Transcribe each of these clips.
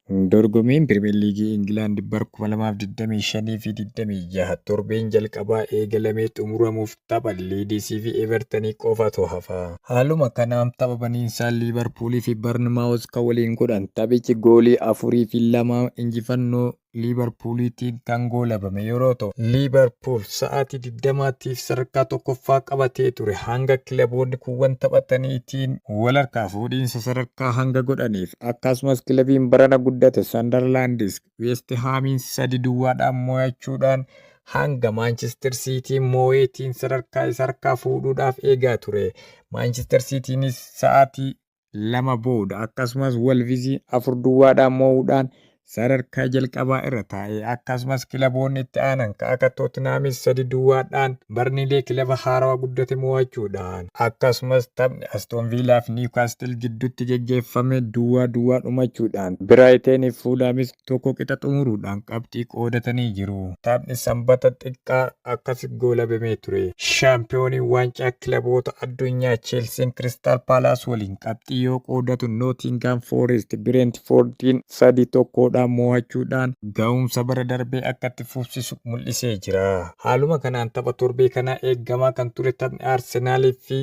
Dorgommiin Pirimeer Liigii Ingilaand bara 2025 fi 26 torbeen jalqabaa eegalamee xumuramuuf tapha Liidisii fi Evertanii qofatu hafa. Haaluma kanaan tapha baniinsaa Liivarpuulii fi Barnmaawuz kan waliin godhan taphichi goolii 4 fi 2 injifannoo Liivarpuuliitiin kan goolabame yeroo ta'u, Liivarpuul sa'aatii 20tiif sadarkaa tokkoffaa qabatee ture hanga kilaboonni kuuwwan taphataniitiin wal harkaa fuudhiinsa sadarkaa hanga godhaniif, akkasumas kilabiin barana guddate Sandarlaandis Weestihaamiin 3 duwwaadhaan mo'achuudhaan hanga Maanchister Siitiin moo'eetiin sadarkaa isa harkaa fuudhuudhaaf eegaa ture. Maanchister Siitiinis sa'aatii 2 booda akkasumas Wolvizii 4 duwwaadhaan moo'uudhaan sadarkaa jalqabaa irra taa'e. Akkasumas kilaboonni itti aanan ka akka Tottenhamis 3 duwwaadhaan Barnilee kilaba haarawaa guddate mo'achuudhaan, akkasumas taphni Aston Villaa fi Newcastle gidduutti geggeeffame duwwaa duwwaa dhumachuudhaan, Biraayiteenii fi Fuulhaamis tokko qixa xumuruudhaan qabxii qoodatanii jiru. Taphni Sanbata xiqqaa akkasi goolabamee ture. Shaampiyooniin waancaa kilaboota addunyaa Cheelsiin Kiristaal Paalaas waliin qabxii yoo qoodatu, Nootiingaam Foorest Bireentifoordiin 3 1dhaan mo'achuudhaan ga'umsa bara darbee akka itti fufsisu mul'isee jira. Haaluma kanaan tapha torbee kanaa eegamaa kan ture taphni Arsenaalii fi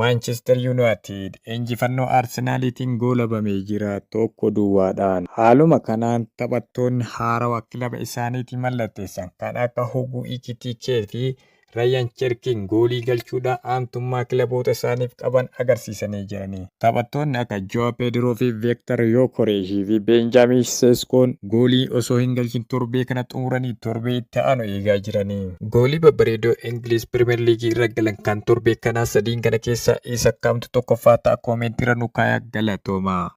Maanchister Yuunaayitid injifannoo Arsenaaliitiin goolabamee jira 1 duwwaadhaan. Haaluma kanaan taphattoonni haarawa kilaba isaaniitii mallatteessan kan akka Huguu Ikitikee fi Rayan Cherkiin goolii galchuudhaan aantummaa kilaboota isaaniif qaban agarsiisanii jirani. Taphattoonni akka Joao Pedro fi Vektor Yokoresh fi Benjamin Seskoon goolii osoo hin galchin torbee kana xumuranii torbee itti aanu eegaa jirani. Goolii babbareedoo Ingiliz Pirimeer Liigii irra galan kan torbee kanaa sadiin kana keessaa isa kamtu tokkoffaa ta'a? Koomeentiirra nu kaayaa, galatooma.